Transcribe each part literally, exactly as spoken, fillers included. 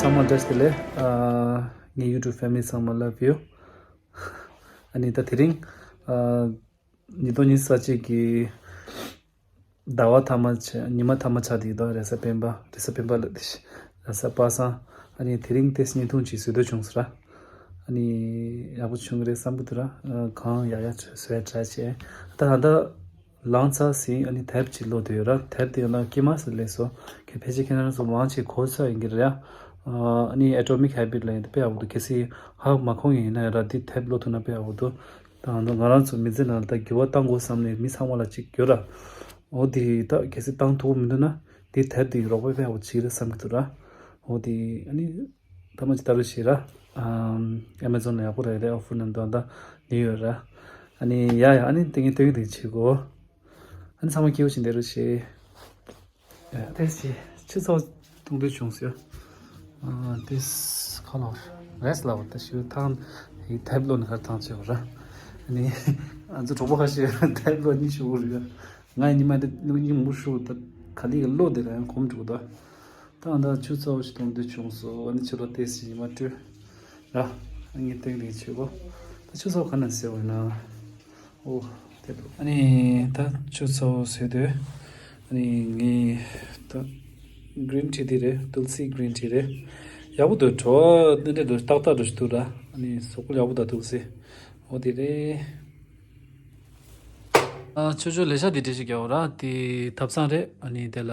ཚང་མ་བཀྲ་ཤིས་བདེ་ལེགས། ཨ། ངའི་YouTube family ཚང་མ་love you། ཨ་ནི་ད་དེ་རིང་ཨ་ཉིས་སྟོང་ཉི་ཤུ་རྩ་གཅིག་གི་ཟླ་བ་མཐའ་མ་ཆ་ཉི་མ་མཐའ་མ་ཆགས་བསྡད་ཀྱི་འདུག་རེས་གཟའ་སྤེན་པ། རེས་གཟའ་སྤེན་པ་ལ་དེ་རེས་གཟའ་པ་སངས། ཨ་ནི་དེ་རིང་ཏོག་ཙམ་བརྙན་ཐུང་ཅིག་བཟོ་འདོད་བྱུང་སོང་ར། ཨ་ནི་ཡག་པོ་བྱུང་གི་རེད་བསམ་གྱི་འདུག་ར། ཨ། གང་ཡག་ཡག་བཟོ་ཡ་try་བྱས། ད་ད་ལྟ་ལངས་ཚར་ཟིན། ཨ་ནི་དེབ་ཅིག་ཀློག་བསྡད་ཡོད་ར། དེབ་དེ་ཡང་ན་དཀྱིལ་མ་ཟེར་ལས་སོ། ཁྱེད་ཕལ་ཆེར་ཁྱེད་རང་ཚོ་མང་ཆེ་གོ་ས་ཡིན་གྱི་རེད་ཡ། ཨ་ནི་Atomic Habit་ལ་ཡིན་དཔེ་ཡག་པོ་འདུག་གལ་སྲིད་ཧ་མ་གོ་མཁན་ཡིན་ན་ཡང་ར་འདི་དེབ་ཀློག་ཐུབ་ན་དཔེ་ཡག་པོ་འདུག་ད་ང་རང་ཚོ་མི་ཚེ་ནང་ལ་ད་འགྱུར་བ་གཏང་དགོས་བསམ་ནས་མི་ཚང་མ་ལ་ཅིག་ཡོད་ར། འོ་དེ་ད་གལ་སྲིད་གཏང་ཐུབ་ཀྱི་མི་འདུག་ན་འདི་དེབ་དེ་རོགས་པ་དཔེ་ཡག་པོ་བྱེད་ཀྱི་རེད་བསམ་གྱི་འདུག་ར། འོ་དེ་ཨ་ནི། ད་མ་ཅི་ལྟ་རུ་ཞིག་ར། ཨམ། Amazon་ལ་ཡག་པོ་རེད་རེད། ཨོ་ཕར་ནང་དུ་ད་ནི་ཡོད་ར། ཨ་ནི་ཡ་ཡ་ཨ་ནི་ཏིང་ཏིང་ཏིང་བྱེད་གོ། ཨ་ནི་ཚང་མ་སྐྱིད་པོ་ཞིག་འདེར་རུ་ཞིག་ཡ་ཏེ་ཞིག་ཆུ་ཚོད་གཏོང་འདོད་བྱུང་ཟེར། ཨ་ཏེ་ཁ་ལོ་རེས་ལ་བ་ད་ཞུ་ཐང་ཡི་དེབ་ཀློག་ནི་ཁར་ཐང་ཆེ་བ་ར། ཨ་ནི་ང་ཚོ་གྲོགས་པོ་ཁ་ཤས་དེབ་ཀློག་ནི་ཞུ་གོ་རེད། ང་ཉི་མ་འདི་ཉིན་མོ་ཞུ་ད་ག་ལི་ག་ཀློག་དེ་ར་ཡང་གོམ་འགྲོ་ད། ད་ད་ཆུ་ཚོད་ཞིག་གཏོང་འདོད་བྱུང་སོང་། ཨ་ནི་ཕྱི་ལོགས་ཏོག་ཙམ་ཉི་མ་དྲོས་ར། ཨ་ངས་ཏིང་ཏིང་བྱེད་གོ། ད་ཆུ་ཚོད་ག་ནས་ཟེར་བ་ཡིན་ན། ཨོ་དེ་འདུག་ཨ་ནི་ད་ཆུ་ཚོད་ཟེར་དུས་ཨ་ནི་ངས་ད་green tea་དེ་རེད། ཏུལ་སི་green tea་རེད། ཡག་པོ་འདུག་བྲོ་བ་དེ་འདྲ་འདུག་ཏག་ཏག་འདྲ་ཞིག་འདུག་ར། ཨ་ནི་གཟུགས་པོ་ཡག་པོ་འདུག་ཏུལ་སི། ཨོ་དེ་རེད། ཨ་ཆོས་ཆོས་ལས་ཤག་དེ་འདྲ་ཞིག་རྒྱག་ར། དེ་ཐབ་ཚང་རེད། ཨ་ནི་དེ་ལ་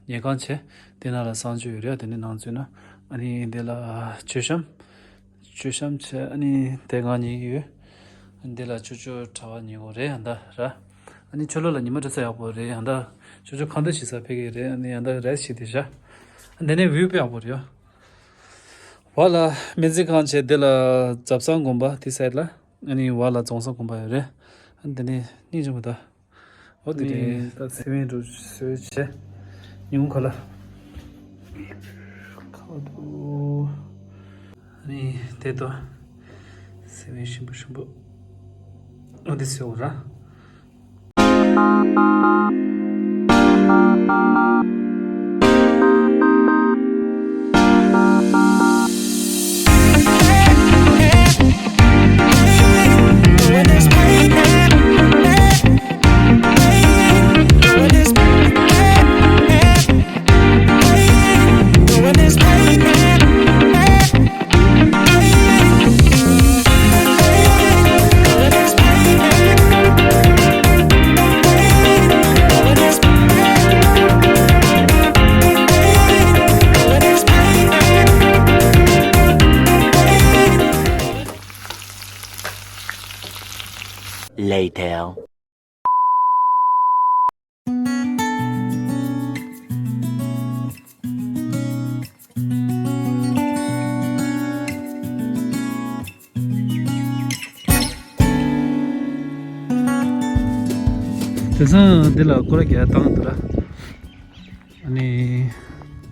ཉལ་ཁང་བྱས། དེ་ནང་ལ་གསང་སྤྱོད་ཡོད་རེད། དེ་ནས་ནང་ཚུད་ན་ཨ་ནི་དེ་ལ་མཆོད་བཤམས། མཆོད་བཤམས་བྱས། ཨ་ནི་དེ་ང་གཉིས་ཡོད། ཨ་ནི་དེ་ལ་ཆོས་ཆོས་གྲྭ་པ་ཉལ་གོ་རེད་ཡང་ད་ར། ཨ་ནི་ཆོས་ལོ་ལ་ཉི་མ་འགྲོ་ས་ཡག་པོ་རེད་ཡང་ད། ཆོས་ཆོས་ཁ་འདོན་བྱེད་ས་ཕེབས་ཀྱི་རེད། ཨ་ནི་ཡང་ད་རེས་བྱེད་དེ་བཞག་ཨ་དེ་ནས་view་དཔེ་ཡག་པོ་རེད་ཡ། བ་ལ་སྨན་རྩིས་ཁང་བྱས། དེ་ལ་ཛབ་སང་དགོན་པ་དེ་སའིད་ལ། ཨ་ནི་བ་ལ་རྫོང་སར་དགོན་པ་ཡོད་རེད། ཨ་ནི་དེ་ནས་སྙིང་རྗེ་མོ་ད། འོ་དེ་རེད། ད་ཚེ་བན་འགྲོ་སོས་བྱས། ཉིན་གུང་ཁ་ལ། ཁ་དུ། ཨ་ནི་དེ་ད་ཚེ་བན་ཞིམ་པོ་ཞིམ་པོ། འོ་དེ་སོས་ར། Later. དེང་སང་འདི་ལ་སྐོར་ར་རྒྱག་བཏང་འདུག་ར། ཨ་ནི།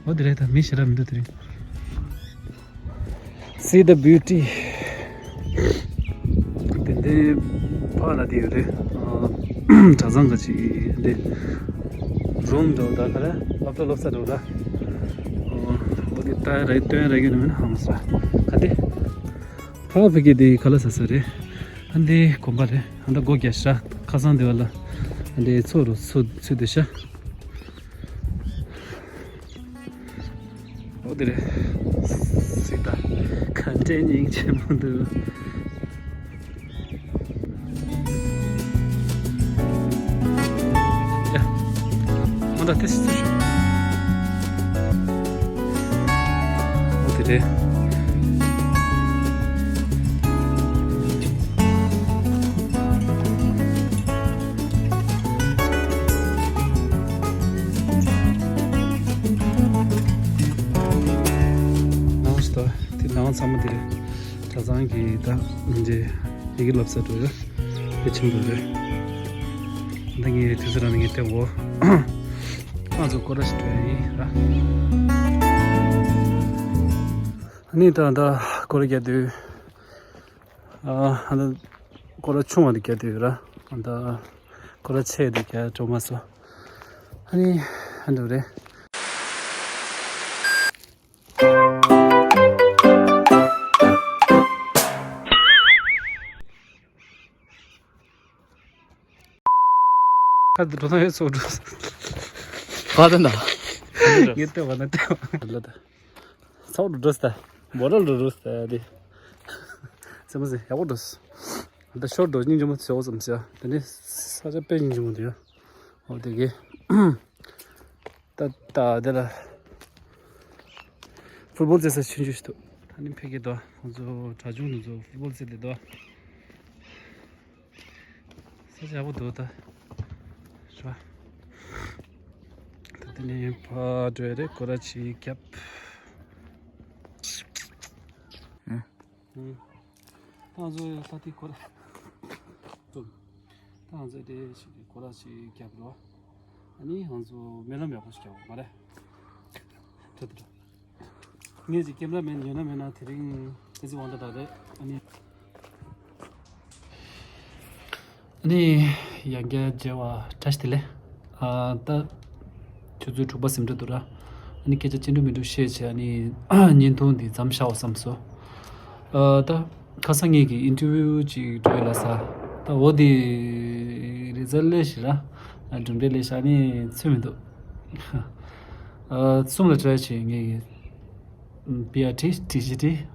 འོ་དེ་རེད། ད་མི་ཞེ་དྲག་མི་འདུག་དེ་རིང་། See the beauty. དེ་འདི་ཕ་ལ་དེ་ཡོད་རེད། ཨ། གྲྭ་ཚང་ག་ཅིག་འདི། རུམ་འདྲ་བོ་ད་ག་རེ་སློབ་གྲྭ་སློབ་ས་འདྲ་བོ་ད། འོ་དེ་ལྟ་རེད་སྟོན་རེད་ཀྱི་ནི་མིན་ཧང་ས། ག་དེ། ཕ་བི་གི་དེ་ག་ལ་ས་ས་རེད། ཨ་འདི་དགོན་པ་རེད། ཨ་ད་སྒོ་རྒྱག་ཤག་ཁ་སང་དེ་བ་ལ། ཨ་འདི་ཚོ་རུ་ཚུ་ཚུ་དེ་ཤག་འོ་དེ་རེད། སི་ཏ་ག་འདྲའི་སྙིང་རྗེ་མོ་འདུག་ཡ། མོ་ད་ཏེ་སི་ཏུ་ཤོག་འོ་དེ་རེད། ནང་ཞིག་ཏོ། དེ་ནང་ཚང་མ་དེ་རེད། གྲྭ་ཚང་གི་ད་འདི་ཡི་གེ་སློབ་ས་འགྲོ་རེད། དེ་ཆེན་པོ་རེད། ད་ངས་དུས་ཚོད་རང་ནས་ངས་བལྟས་འོ། ང་ཚོ་སྐོར་ར་ཞིག་འགྲོ་ཡ་ཡིན་ར། ཨ་ནི་ད་ད་སྐོར་ར་རྒྱག་དུས། ཨ་ད་སྐོར་ར་ཆུང་བ་དེ་རྒྱག་དུས་ར། ཨ་ད་སྐོར་ར་ཆེ་དེ་རྒྱག་འགྲོ་མ་སོང་། ཨ་ནི་ཨ་འགྲོ་རེད། ཁ་དུ་འགྲོ་ཐང་ཡོད་ཚོགས་འགྲོ། ག་དུ་འདའ། ངས་བལྟས་པ་ན་བལྟས་པ་ལ་ད། ཚོགས་འགྲོ་འགྲོ་སྟ། མོ་རལ་འགྲོ་འགྲོ་སྟ་དེ། སེམས་མ་སེ་ཡག་པོ་འགྲོ། ད་ཤོར་འགྲོ་སྙིང་རྗེ་མོ་ཚོ་བསམ་ཟེར། དེ་ནས་ས་ཆ་དཔེ་སྙིང་རྗེ་མོ་འདུག་ཡ། འོ་དེ་གི། ད་ད་དེ་ལ། ཕུཊ་བོལ་རྩེ་ས་ཆུང་ཆུང་ཞིག་འདུག་ད་ནི་ཕ་གི་འདུག་ང་ཚོ་གྲྭ་ཆུང་དེ་ཚོ་ཕུཊ་བོལ་རྩེ་དེ་འདུག་ས་ཆ་ཡག་པོ་འདུག་ད། ཤོ། ད་དེ་ནས་ཕར་འགྲོ་ཡ་རེད། སྐོར་ར་ཅིག་བརྒྱབ། ཨ། ཨུ། ད་ང་ཚོ་ལྷ་ཐིག་སྐོར་ར། ད་ང་ཚོ་དེ་ཞིག་སྐོར་ར་ཅིག་བརྒྱབ་རོགས། ཨ་ནི་ང་ཚོ་སྨོན་ལམ་ཡག་པོ་ཞིག་རྒྱག་དགོས་མ་རེད། ཐུབ་ཐུབ། ངས་ཀྱི་ཀེམ་ར་མེན་ཡོད་ན་མེད་ན་དེ་རིང་ཏེ་ཙི་དབང་ད་ད་རེད། ཨ་ནི། ཨ་ནི་ཡང་བསྐྱར་མཇལ་བ་བཀྲ་ཤིས་བདེ་ལེགས། ཨ་ད། ཆུ་ཚོད་དྲུག་པ་ཟིན་འགྲོ་འདུག་ར། ཨ་ནི་སྐད་ཆ་ཅི་འདྲ་མི་འདྲ་བཤད་བྱས། ཨ་ནི་བརྙན་ཐུང་འདི་མཚམས་བཞག་བསམ་སོང་། ཨ་ད། ཁ་སང་ངེད་ཀྱི་ཨིན་ཊར་བིའུ་ཅིག་འགྲོ་ཡོད་ལ་ས། ད་འོ་དེ་རི་ཛལ་ལས་ཤི་ར། གྲུབ་འབྲས་ལས་ཤ་ནི་ཚོད་མི་འདུག་ཨ་གསུམ་ལ་ཊ་རའི་བྱས། ངེད་ཀྱི་པི་ཨར་ཊི། ཊི་ཇི་ཊི།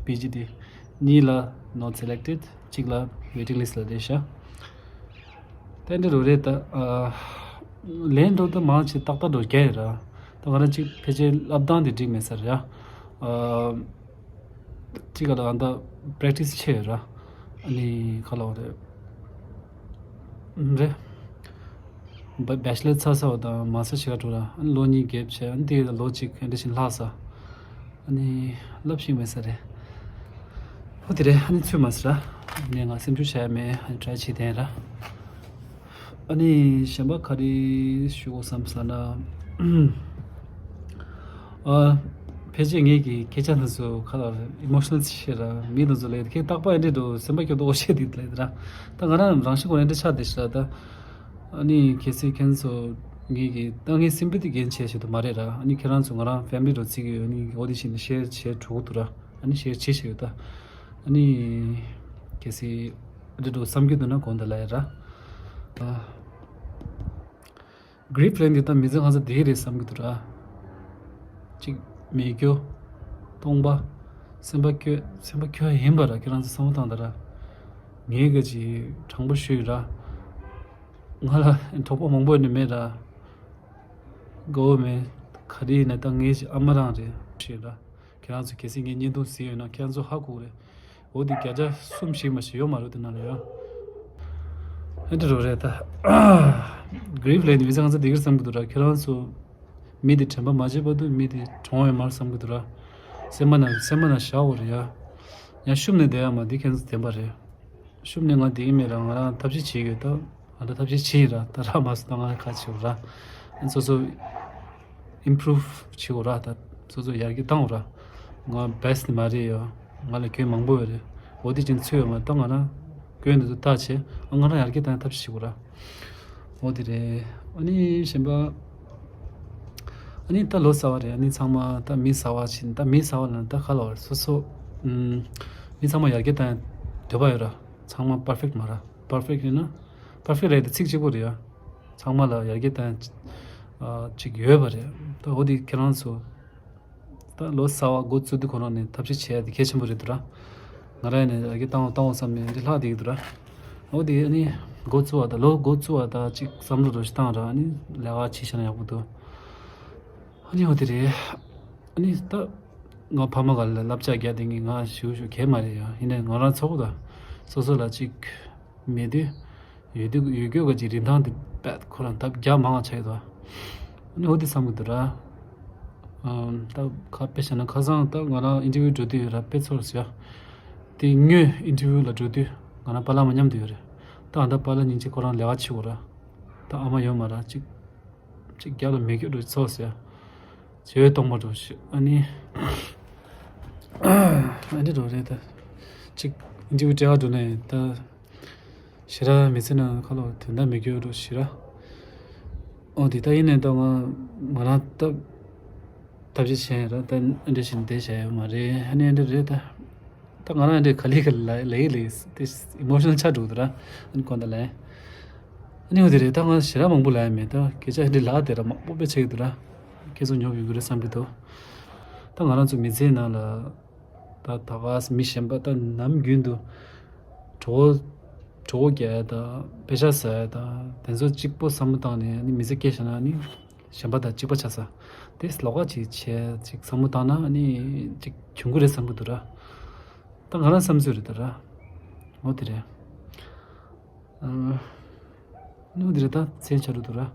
པི་ཇི་ཊི། གཉིས་ལ་not selected། གཅིག་ལ་waiting list ལ་བསྡད་ཤག་དེ་འདྲ་རུ་རེད་ད། ཨ་ལན་འགྲོ་ད་མང་ཆེ་ཏག་ཏག་འགྲོ་རྒྱ་ཡོད་ར། ད་ང་རང་གཅིག་ཕལ་ཆེར་ཨབ་ཌའུན་དེ་འགྲིག་མེད་ས་རེད་ཡ། ཨ་གཅིག་ག་ལ་ཨ་ད་པེ་རེག་ཊི་སི་ཆེ་ཡོད་ར། ཨ་ནི་ག་ལ་བ་རེད། རེད། བེ་ཅི་ལར་ཚར་ཚར་བ་དང་མ་སར་ཞིག་ག་འགྲོ་ར། ཨ་ནི་ལོ་གཉིས་གེབ་བྱས། ཨ་ནི་དེ་ལ་ལོ་གཅིག་ཨེ་འདྲ་བཞིན་ལྷག་ས། ཨ་ནི་ལབ་ཤེས་མེད་ས་རེད། ཧོ་དེ་རེད། ཨ་ནི་ཚུད་མ་སི་ར། ཨ་ནི་ང་སེམས་ཤུགས་ཆག་ཡ་མེད། ཨ་ནི་ཊ་རའི་བྱེད་དེ་ར། ཨ་ནི་གཞན་པ་ག་རེ་ཞུ་དགོས་བསམ་ས་ན། ཨ་ཕལ་ཆེར་ངེད་ཀྱི་སྐད་ཆ་འདི་ཚོ་ཁ་ལ་ཨི་མོ་ཤི་ནལ་ཆེ་ར། མི་འདི་ཚོ་ལས་ཁྱེད་རྟག་པར་ཨེ་འདྲ་འགྲོ་སེམས་པ་སྐྱོ་དོ་བཤད་དེ་ལས་ར། ད་ང་རང་རང་བཞིན་ཁོ་ཨེ་འདྲ་ཆགས་བསྡད་ཤག་ད། ཨ་ནི་གལ་སྲིད་ཁྱེད་ཚོ་ངེད་ཀྱི་ད་ངའི་སེམས་པ་དེ་འགན་བྱས་བྱེད་དུ་མ་རེད་ར། ཨ་ནི་ཁྱེད་རང་ཚོ་ང་རང་ཕེ་མི་ལི་འགྲོ་རྩིས་ཀྱི་ཡོད། ཨ་ནི་འོ་དེ་བཞིན་ཤེར་བྱེད་འགྲོ་གི་འདུག་ར། ཨ་ནི་ཤེར་བྱེད་བྱེད་ཡོད་ད། ཨ་ནི་གལ་སྲིད་ཨེ་འདྲ་འགྲོ་བསམ་གྱི་འདུག་ན་གོང་དུ་ལ་ཡ་ར། ཨ། གྷི་རིབ་ལེན་འདི་ད་མི་ཚེ་གང་ཚ་བདེ་རེད་བསམ་གྱི་འདུག་ར། གཅིག་མེད་རྒྱུ། སྟོང་པ། སེམས་པ་སྐྱོ། སེམས་པ་སྐྱོ་ཡིན་པ་ར། ཁྱེད་རང་ཚོ་བསམ་བློ་བཏང་ད་ར། ངའི་ག་ཅི་དྲང་པོ་ཞུ་ཡི་ར། ང་ལ་གྲོགས་པོ་མང་པོ་ནི་མེད་ར། དགའ་བོ་མེད། ག་རེ་ཡིན་ན་ད་ངའི་ཅི་ཨ་མ་རང་རེད་ཞུ་ཡི་ར། ཁྱེད་རང་ཚོ་གལ་སྲིད་ངའི་བརྙན་ཐུང་གཟིགས་ཡོད་ན་ཁྱེད་རང་ཚོ་ཧ་གོ་གི་རེད། འོ་དེ་བརྒྱ་ཆ་གསུམ་ཞིག་མ་ཞིག་ཡོད་མ་རེད་དེ་ནང་ལ་ཡ། ཨེ་འདྲ་རོ་རེད་ད། གྷི་རིབ་ལེན་དེ་མི་ཚེ་གང་ཚ་བདེ་གི་རེད་བསམ་གི་འདུག་ར། ཁྱེད་རང་ཚོ་མི་དེ་དྲན་པ་མ་བརྗེད་བར་དུ་མི་དེ་གྲོངས་ཡོད་མ་རེད་བསམ་གི་འདུག་ར། སེམས་པ་ན་སེམས་པ་ན་བཞག་འོ་རེད་ཡ། ཡང་ཤུབས་ནས་བསྡད་ཡ་མ་བསྡད་མཁན་ཚོ་བདེན་པ་རེད། ཤུབས་ནས་ང་བསྡད་ཀྱི་མེད་ར། ང་རང་ཐབས་ཤེས་བྱེད་ཀྱི་ཡོད་ད། ང་ད་ཐབས་ཤེས་བྱེད་ཡིན་ར། ད་ར་མ་སོང་ད་ང་ཁ་བྱེད་འོ་ར། སོ་སོ་ཨིམ་པུ་རུབ་བྱེད་འོ་ར། ད་སོ་སོ་ཡར་རྒྱས་བཏང་འོ་ར། ང་བེ་སི་ཊི་མ་རེད་ཡ། ང་ལ་སྐྱོན་མང་པོ་ཡོད་རེད། འོ་དེ་ཅན་ཚོད་ཡོད་མ་ད་ང་རང་སྐྱོན་འདི་ཚོ་ཐག་བྱེད། ཨ་ང་རང་ཡར་རྒྱས་བཏང་ཐབས་ཤེས་བྱེད་འོ་ར། འོ་དེ་རེད། ཨ་ནི་གཞན་པ། ཨ་ནི་ད་ལོ་གསར་བ་རེད། ཨ་ནི་ཚང་མ་ད་མི་གསར་བ་ཕྱིན། ད་མི་གསར་བ་ལ་ད་ག་ལ་བར་སོ་སོ། ཨུམ། མི་ཚང་མ་ཡར་རྒྱས་བཏང་འདོད་པ་ཡོད་ར། ཚང་མ་པར་ཕེག་མ་ར། པར་ཕེག་ཡིན་ན། པར་ཕེག་རེད་དེ་ཚིག་གཅིག་པོ་རེད་ཡ། ཚང་མ་ལ་ཡར་རྒྱས་བཏང་ཨ་ཅིག་ཡོད་པ་རེད། ད་འོ་དེ་ཁྱེད་རང་ཚོ། ད་ལོ་གསར་བ་འགོ་བཙུགས་དུས་ཁོ་རང་ནས་ཐབས་ཤེས་བྱེད་ཡ་དེ་གལ་ཆེན་པོ་རེད་འདུག་ར། ང་རང་ནས་ཡར་རྒྱས་བཏང་བ་བཏང་བ་བསམ་ནས་འདི་ལྷག་བསྡད་ཀྱི་འདུག་ར། འོ་དེ་ཨ་ནི་འགོ་བཙུགས་བ་དང་ལོ་འགོ་བཙུགས་བ་དང་ཅིག་བསམ་བློ་རོ་ཞིག་བཏང་ར། ཨ་ནི་ལས་ཀ་བྱེད་ཤེས་ན་ཡག་པོ་འདུག་ཨ་ནི་འོ་དེ་རེད། ཨ་ནི་ད་ང་ཕ་མ་ག་ལ་བསླབ་བྱ་རྒྱག་དེ་ངས་ང་ཞུ་ཞུ་གལ་མ་རེད་ཡ། ཡིན་ནའི་ང་རང་ཚོ་གོ་ད་སོ་སོ་ལ་ཅིག་མེད་དུས། ཡོད་དུས་ཡོད་རྒྱུ་ག་ཅིག་རིན་ཐང་དེ་དཔེ་ཁོ་རང་ལྡབ་བརྒྱ་མང་བ་ཆགས་ཡོད་དོ། ཨ་ནི་འོ་དེ་བསམ་གི་འདུག་ར། ཨམ། ད་ཁ་དཔེ་བཤད་ན་ཁ་སང་ད་ང་རང་ཨིན་ཊར་བིའུ་འགྲོ་དུས་ཡོད་ར། དཔེ་ཚོར་ཟེར་ཡ། དེ་སྔོན་ཨིན་ཊར་བིའུ་ལ་འགྲོ་དུས་ང་རང་པཱ་ལགས་མཉམ་དུ་ཡོད་རེད། ད་ཨ་ད་པཱ་ལགས་སྙིང་རྗེ་ཁོ་རང་ལས་ཀ་བྱེད་དགོས་ར། ད་ཨ་མ་ཡོད་མ་ར། ཅིག་ཅིག་རྒྱབ་ལ་མེ་སྒྱོགས་འགྲོ་ཚོར་ཟེར་ཡ། བྱེ་བའི་སྟོང་པ་འགྲོ་ཞིག་ཨ་ནི། ཨ་ནི་འགྲོ་རེད་ད། ཅིག་ཨིན་ཊར་བིའུ་སྤྲད་ག་འགྲོ་ནས་ད། ཞེ་དྲག་མི་ཚེ་ནང་ཁ་ལོ་དོན་དག་མི་སྐྱོ་རུ་ཞེ་དྲག་ཨོ་དེ་ལྟ་ཡིན་ནས་ད་ང་ང་རང་སྟབས་ཐབས་ཤེས་བྱས་ར། ད་འདྲ་ཞིག་བསྡད་བྱས་ཡོད་མ་རེད། ཨ་ནི་འདྲ་རེད་ད། ད་ང་རང་འདྲ་ག་ལེ་ག་ལེ་ལེ་ལེ་ཏེ་ཨི་མོ་ཤི་ནལ་ཆགས་འགྲོ་འདུག་ར། ཨ་ནི་གོ་ད་ལེ། ཨ་ནི་འོ་དེ་རེད། ད་ང་ཞེ་དྲག་མང་པོ་ལབ་ཡ་མེད། ད་སྐད་ཆ་འདི་ལབ་དེ་ར་མང་པོ་དཔེ་ཆགས་ཀྱི་འདུག་ར། ཁྱེད་ཚོ་ཉོབ་ཡོང་གི་རེད་བསམ་གྱི་འདུག་ད་ང་རང་ཚོ་མི་ཚེའི་ནང་ལ་ད་ད་ག་མི་གཞན་པ་ད་ནམ་རྒྱུན་དུ་གྲོད་གྲོད་ཁོག་རྒྱག་ཡ་དང་པེ་ཤ་ཟ་ཡ་དང་དེ་ཚོ་གཅིག་པོ་བསམ་བློ་བཏང་ནས་ནི་མི་ཚེ་སྐྱེལ་བཞག་ན་ནི་གཞན་པ་དང་གཅིག་པ་ཆགས་ས། དེ་ལོགས་ཀ་ཅིག་བྱས་ཅིག་བསམ་བློ་བཏང་ན་ནི་ཅིག་བྱུང་གི་རེད་བསམ་གྱི་འདུག་ར། ད་ང་རང་བསམ་ཚུལ་རེད་ད་ར། འོ་དེ་རེད། ཨ། ནུ་འདིར་ད་མཚན་ཆ་རུ་འདུག་ར།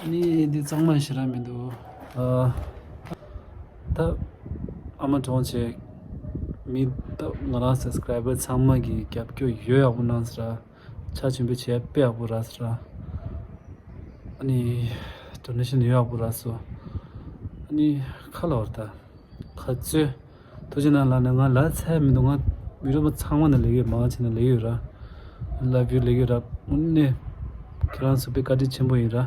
ནི་འདི་གཙང་མ་ཞེ་དྲག་མི་འདུག་ཨ། ད་ཨ་མ་གྲོངས་བྱས་མི་ད་ང་རང་སབ་སི་ཀ་རའི་བར་ཚང་མ་གི་རྒྱབ་སྐྱོར་ཡོད་ཡག་པོ་གནང་ཟེར་ར། ཕྱག་མཆོད་འབུལ་བྱས་དཔེ་ཡག་པོ་རག་ཟེར་ར། ཨ་ནི་ཌོ་ནེ་ཤན་ཡོད་ཡག་པོ་རག་སོང་། ཨ་ནི་ཁ་ལ་བར་ད། ག་ཚོད། ཐུགས་རྗེ་གནང་ལབ་ནས་ང་ལབ་ཚར་མི་འདུག་ང་བི་ཌི་ཡོ་ཚང་མ་ནས་ལེགས་ཡོད། མང་ཆེ་ནས་ལེགས་ཡོད་ར། ལབ་ཡོད་ལེགས་ཡོད་ར། དངོས་གནས་ཁྱེད་རང་ཚོ་དཔེ་བཀའ་དྲིན་ཆེན་པོ་ཡིན་ར།